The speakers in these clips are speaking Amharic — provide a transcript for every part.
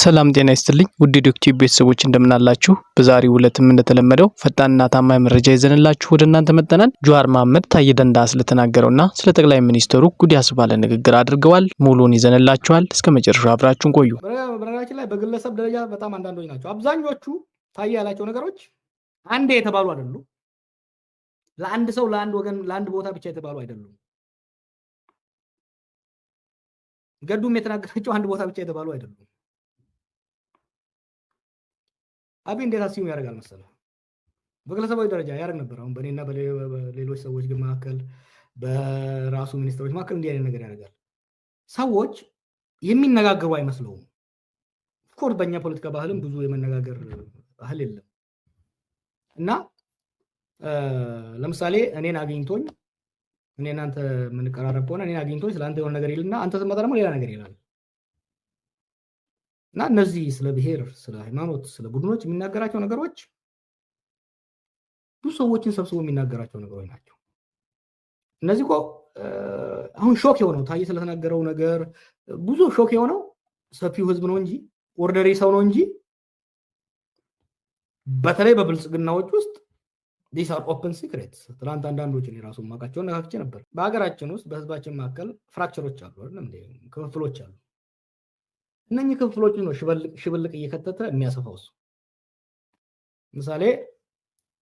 ሰላም ጤና ይስጥልኝ ውድ ዶክተር ቤተሰቦች እንደምናላችሁ። በዛሬው ዕለትም እንደተለመደው ፈጣንና ታማኝ መረጃ ይዘንላችሁ ወደ እናንተ መጥተናል። ጀዋር መሐመድ ታዬ ደንደአ ስለተናገረውና ስለ ጠቅላይ ሚኒስትሩ ጉድ ያስባለ ንግግር አድርገዋል። ሙሉን ይዘንላችኋል። እስከ መጨረሻው አብራችሁን ቆዩ። በነገራችን ላይ በግለሰብ ደረጃ በጣም አንዳንዶች ናቸው። አብዛኞቹ ታዬ ያላቸው ነገሮች አንዴ የተባሉ አይደሉም። ለአንድ ሰው፣ ለአንድ ወገን፣ ለአንድ ቦታ ብቻ የተባሉ አይደሉም። ገዱም የተናገራቸው አንድ ቦታ ብቻ የተባሉ አይደሉም። አብይ እንዴት assume ያደርጋል መሰለህ? በግለሰባዊ ደረጃ ያደርግ ነበር። አሁን በእኔና በሌሎች ሰዎች ግን መካከል፣ በራሱ ሚኒስትሮች መካከል እንዲህ አይነት ነገር ያደርጋል። ሰዎች የሚነጋገሩ አይመስለውም። Of course በእኛ ፖለቲካ ባህልም ብዙ የመነጋገር ባህል የለም እና ለምሳሌ እኔን አግኝቶኝ፣ እኔ እናንተ የምንቀራረብ ከሆነ እኔን አግኝቶኝ ስለ አንተ የሆነ ነገር ይልና አንተ ስትመጣ ደግሞ ሌላ ነገር ይላል። እና እነዚህ ስለ ብሔር፣ ስለ ሃይማኖት፣ ስለ ቡድኖች የሚናገራቸው ነገሮች ብዙ ሰዎችን ሰብስቦ የሚናገራቸው ነገሮች ናቸው። እነዚህ እኮ አሁን shock የሆነው ታዬ ስለተናገረው ነገር ብዙ shock የሆነው ሰፊው ህዝብ ነው እንጂ፣ ordinary ሰው ነው እንጂ፣ በተለይ በብልጽግናዎች ውስጥ these are open secrets። ትናንት አንዳንዶችን የራሱ ማውቃቸውን ነካክቼ ነበር። በሀገራችን ውስጥ በህዝባችን መካከል fracture ኦች አሉ አይደለም እንዴ? ክፍፍሎች አሉ። እነኚህ ክፍፍሎች ነው ሽብልቅ እየከተተ የሚያሰፋው እሱ። ምሳሌ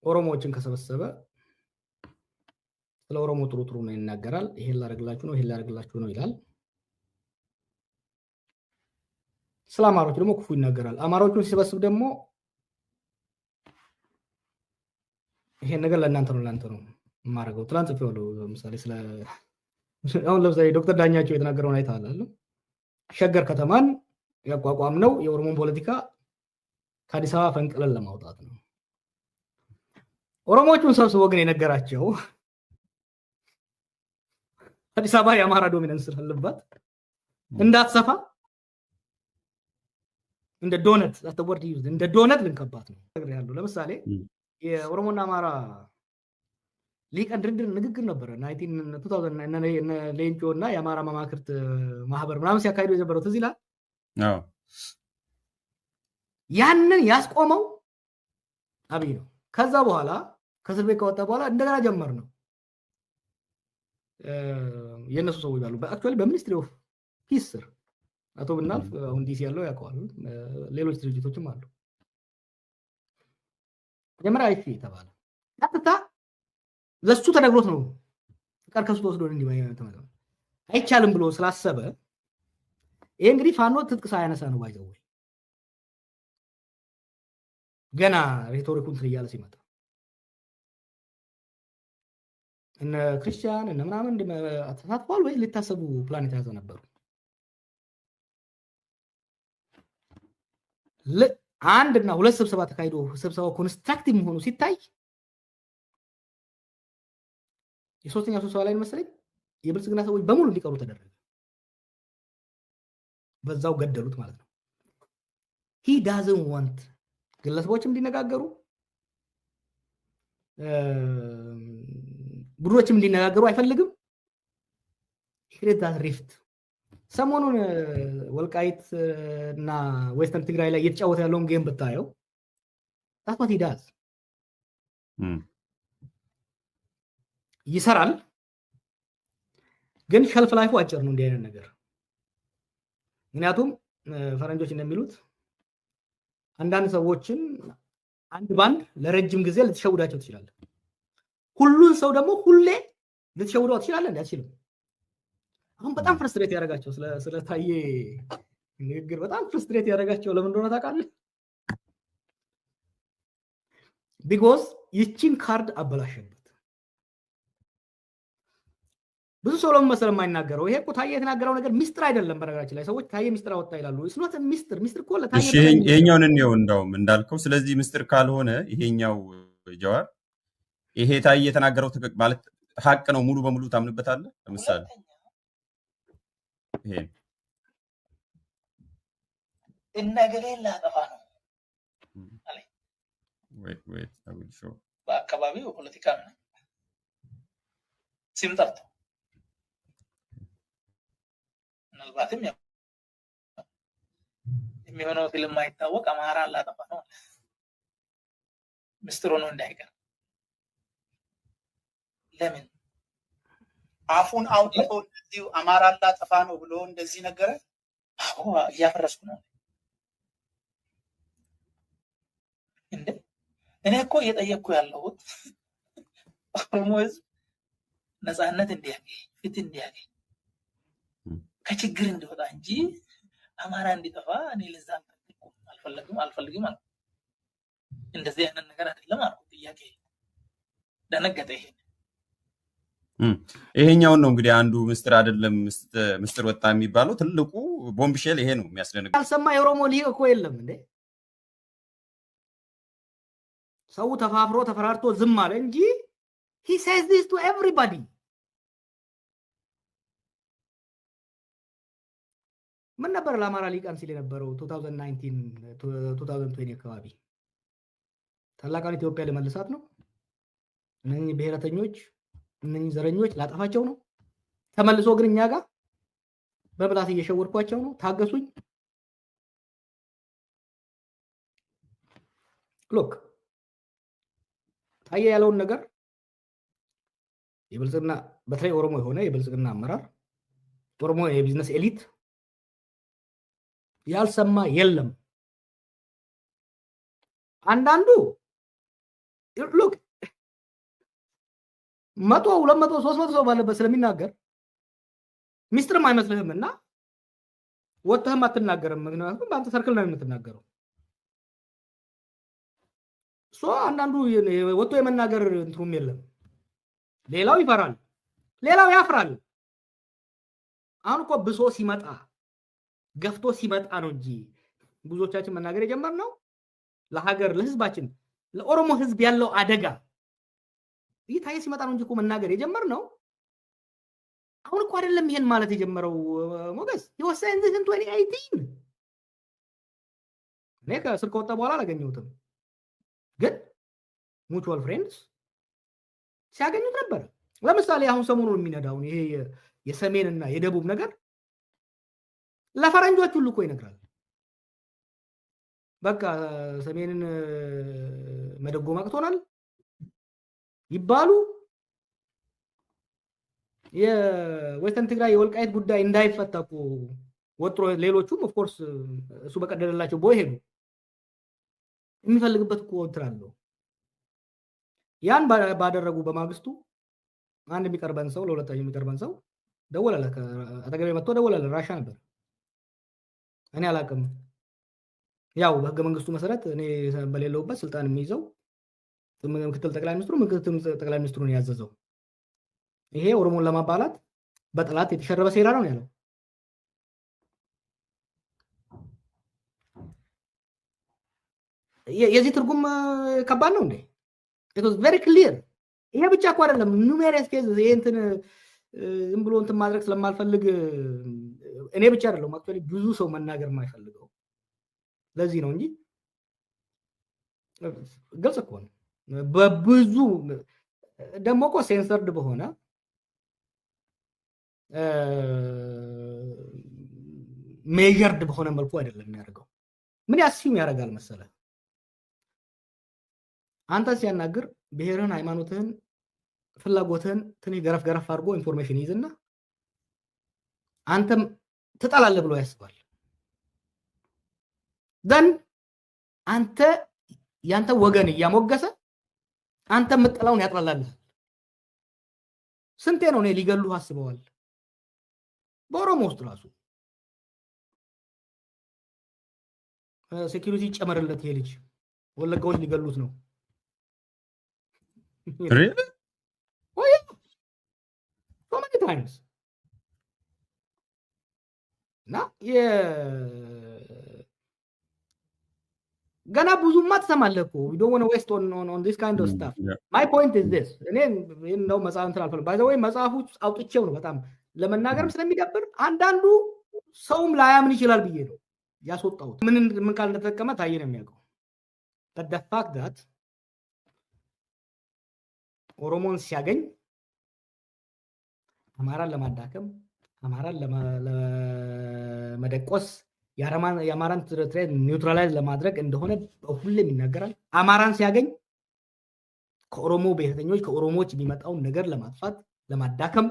ኦሮሞዎችን ከሰበሰበ ስለ ኦሮሞ ጥሩ ጥሩ ነው ይናገራል። ይሄን ላደርግላችሁ ነው፣ ይሄን ላደርግላችሁ ነው ይላል። ስለ አማሮች ደግሞ ክፉ ይናገራል። አማሮቹን ሲሰበስብ ደግሞ ይሄን ነገር ለእናንተ ነው ለእናንተ ነው የማደርገው። ትላንት ጽፌዋለሁ። ለምሳሌ ስለ አሁን ለምሳሌ ዶክተር ዳኛቸው የተናገረውን አይተሃል አይደል? ሸገር ከተማን ያቋቋም ነው የኦሮሞን ፖለቲካ ከአዲስ አበባ ፈንቅለን ለማውጣት ነው። ኦሮሞዎቹን ሰብስቦ ግን የነገራቸው አዲስ አበባ የአማራ dominance ስላለባት እንዳትሰፋ እንደ donut word use እንደ ዶነት ልንከባት ነው ያለው። ለምሳሌ የኦሮሞና አማራ ሊቀን ድርድር ንግግር ነበረ። ሌንጮ እና የአማራ መማክርት ማህበር ምናምን ሲያካሂዱ የነበረው ትዝ ይልሃል። ያንን ያስቆመው አብይ ነው። ከዛ በኋላ ከእስር ቤት ከወጣ በኋላ እንደገና ጀመር ነው የእነሱ ሰዎች አሉ። Actually በ Ministry of Peace ስር አቶ ብናልፍ አሁን ዲሲ ያለው ያውቀዋል። ሌሎች ድርጅቶችም አሉ። መጀመሪያ አይቼ ተባለ። ቀጥታ ለሱ ተነግሮት ነው ፍቃድ ከሱ ተወስዶ አይቻልም ብሎ ስላሰበ፣ ይሄ እንግዲህ ፋኖ ትጥቅ ሳያነሳ ነው by the way፣ ገና rhetoric ኡን እንትን እያለ ሲመጣ እነ ክርስቲያን እነ ምናምን ተሳትፈዋል ወይ ሊታሰቡ ፕላን የተያዘ ነበሩ። አንድ እና ሁለት ስብሰባ ተካሂዶ ስብሰባው constructive መሆኑ ሲታይ የሶስተኛው ስብሰባ ላይ መሰለኝ የብልጽግና ሰዎች በሙሉ እንዲቀሩ ተደረገ። በዛው ገደሉት ማለት ነው። He doesn't want ግለሰቦችም እንዲነጋገሩ ቡድኖችም እንዲነጋገሩ አይፈልግም። Create that rift። ሰሞኑን ወልቃይት እና western ትግራይ ላይ እየተጫወተ ያለውን game ብታየው that's what he does። ይሰራል፣ ግን shelf life ኡ አጭር ነው እንዲህ አይነት ነገር። ምክንያቱም ፈረንጆች እንደሚሉት አንዳንድ ሰዎችን አንድ ባንድ ለረጅም ጊዜ ልትሸውዳቸው ትችላለህ። ሁሉን ሰው ደግሞ ሁሌ ልትሸውደው ትችላለህ? እንዲ አትችልም። አሁን በጣም frustrate ያደረጋቸው ስለ ታዬ ንግግር በጣም frustrate ያደረጋቸው ለምን እንደሆነ ታውቃለህ? Because ይቺን ካርድ አበላሸበት። ብዙ ሰው ለምን መሰለህ የማይናገረው? ይሄ እኮ ታዬ የተናገረው ነገር ሚስጥር አይደለም። በነገራችን ላይ ሰዎች ታዬ ሚስጥር አወጣ ይላሉ። It's not ሚስጥር። ሚስጥር እኮ ለታዬ ይሄኛውን እንየው እንደውም እንዳልከው። ስለዚህ ምስጢር ካልሆነ ይሄኛው ጀዋር ይሄ ታዬ የተናገረው ማለት ሀቅ ነው ሙሉ በሙሉ ታምንበታለህ? ለምሳሌ ይሄ እነ እገሌን ላጠፋ ነው አለኝ። በአካባቢው የፖለቲካ ስም ጠርቶ ምናልባትም የሚሆነው ስለማይታወቅ አማራ ላጠፋ ነው። ምስጢር ሆኖ እንዳይቀር። ለምን አፉን አውጥቶ እንደዚሁ አማራ ላጠፋ ነው ብሎ እንደዚህ ነገረ? አዎ እያፈረስኩ ነው እንዴ። እኔ እኮ እየጠየቅኩ ያለሁት ኦሮሞ ህዝብ ነፃነት እንዲያገኝ፣ ፍትህ እንዲያገኝ፣ ከችግር እንዲወጣ እንጂ አማራ እንዲጠፋ እኔ ለዛ አልጠየቅኩም። አልፈልግም አልኩ። እንደዚህ አይነት ነገር አይደለም አልኩ። ጥያቄ ደነገጠ። ይሄን ይሄኛውን ነው እንግዲህ አንዱ ምስጢር አይደለም ምስጢር ወጣ የሚባለው ትልቁ bombshell ይሄ ነው የሚያስደነግጥ። ያልሰማ የኦሮሞ ሊቅ እኮ የለም እንዴ። ሰው ተፋፍሮ ተፈራርቶ ዝም አለ እንጂ he says this to everybody። ምን ነበር ለአማራ ሊቃን ሲል የነበረው 2019 2020 አካባቢ? ታላቋን ኢትዮጵያ ልመልሳት ነው፣ እነኚህ ብሔረተኞች እነኚህ ዘረኞች ላጠፋቸው ነው። ተመልሶ ግን እኛ ጋር በብላት እየሸወድኳቸው ነው፣ ታገሱኝ። Look ታየ ያለውን ነገር የብልጽግና በተለይ ኦሮሞ የሆነ የብልጽግና አመራር፣ ኦሮሞ የ business elite ያልሰማ የለም። አንዳንዱ look 100 200 300 ሰው ባለበት ስለሚናገር ሚስጥርም አይመስልህም እና ወጥተህም አትናገርም። ምክንያቱም በአንተ circle ነው የምትናገረው። So አንዳንዱ ወጥቶ የመናገር እንትኑም የለም። ሌላው ይፈራል፣ ሌላው ያፍራል። አሁን እኮ ብሶ ሲመጣ ገፍቶ ሲመጣ ነው እንጂ ብዙዎቻችን መናገር የጀመርነው ለሀገር ለህዝባችን ለኦሮሞ ህዝብ ያለው አደጋ እየታየ ሲመጣ ነው እንጂ እኮ መናገር የጀመርነው አሁን እኮ አይደለም። ይሄን ማለት የጀመረው ሞገስ he was saying this in 2018። እኔ ከእስር ከወጣ በኋላ አላገኘሁትም፣ ግን mutual friends ሲያገኙት ነበር። ለምሳሌ አሁን ሰሞኑን የሚነዳውን ይሄ የሰሜንና የደቡብ ነገር ለፈረንጆች ሁሉ እኮ ይነግራል። በቃ ሰሜንን መደጎም አቅቶናል ይባሉ፣ የ Western ትግራይ የወልቃይት ጉዳይ እንዳይፈታ እኮ ወጥሮ፣ ሌሎቹም of course እሱ በቀደደላቸው ቦይ ሄዱ። የሚፈልግበት እኮ እንትን አለው። ያን ባደረጉ በማግስቱ አንድ የሚቀርበን ሰው፣ ለሁለታችን የሚቀርበን ሰው ደወለለ። አጠገቤ መጥቶ ደወለለ። ራሻ ነበር። እኔ አላውቅም። ያው በህገ መንግስቱ መሰረት እኔ በሌለውበት ስልጣን የሚይዘው ምክትል ጠቅላይ ሚኒስትሩ፣ ምክትል ጠቅላይ ሚኒስትሩን ያዘዘው ይሄ ኦሮሞን ለማባላት በጠላት የተሸረበ ሴራ ነው ያለው። የዚህ ትርጉም ከባድ ነው እንዴ? It was very clear። ይሄ ብቻ እኮ አይደለም፣ numerous case። ይሄ እንትን ዝም ብሎ እንትን ማድረግ ስለማልፈልግ፣ እኔ ብቻ አይደለም actually ብዙ ሰው መናገር የማይፈልገው ለዚህ ነው እንጂ ግልጽ እኮ ነው። በብዙ ደግሞ እኮ ሴንሰርድ በሆነ measured በሆነ መልኩ አይደለም የሚያደርገው። ምን assume ያደርጋል መሰለ? አንተ ሲያናግር ብሔርህን፣ ሃይማኖትህን፣ ፍላጎትህን ትንሽ ገረፍ ገረፍ አድርጎ information ይይዝና አንተም ትጠላለህ ብሎ ያስባል። Then አንተ ያንተ ወገን እያሞገሰ አንተ የምትጠላውን ያጥላላልሃል። ስንቴ ነው እኔ ሊገሉህ አስበዋል። በኦሮሞ ውስጥ ራሱ security ጨመርለት፣ ይሄ ልጅ ወለጋዎች ሊገሉት ነው። Really? Oh yeah. So many times. እና ገና ብዙማ ትሰማለህ እኮ። We don't want to waste on this kind of stuff. My point is this። እኔ እንደው መጽሐፍ እንትን አልፈልግም። By the way መጽሐፉ አውጥቼው ነው፣ በጣም ለመናገርም ስለሚደብር አንዳንዱ ሰውም ላያምን ይችላል ብዬ ነው ያስወጣሁት። ምን ምን ቃል እንደተጠቀመ ታየ ነው የሚያውቀው። But the fact that ኦሮሞን ሲያገኝ አማራን ለማዳከም፣ አማራን ለመደቆስ የአማራን threat neutralize ለማድረግ እንደሆነ ሁሌም ይናገራል። አማራን ሲያገኝ ከኦሮሞ ብሔርተኞች፣ ከኦሮሞዎች የሚመጣውን ነገር ለማጥፋት፣ ለማዳከም።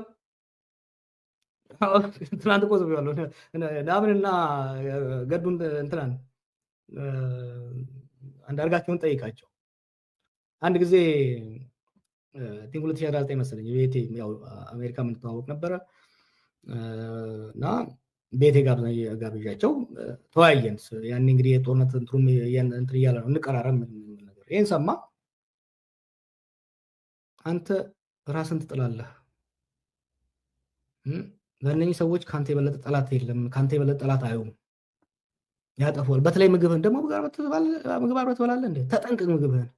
ትናንት እኮ ጽፌዋለሁ። ናምንና ገዱን እንትናን አንዳርጋቸውን ጠይቃቸው። አንድ ጊዜ think 2019 መሰለኝ ቤቴ፣ ያው አሜሪካ የምንተዋወቅ ነበረ እና ቤቴ ጋብዣቸው ተወያየን። ያኔ እንግዲህ የጦርነት እንትኑም እንትን እያለ ነው፣ እንቀራረብ ነገር። ይህን ሰማ። አንተ ራስን ትጥላለህ። ለእነኚህ ሰዎች ከአንተ የበለጠ ጠላት የለም። ከአንተ የበለጠ ጠላት አዩም፣ ያጠፉል። በተለይ ምግብህን ደግሞ ምግብ አብረህ ትበላለህ እንዴ? ተጠንቅቅ ምግብህን።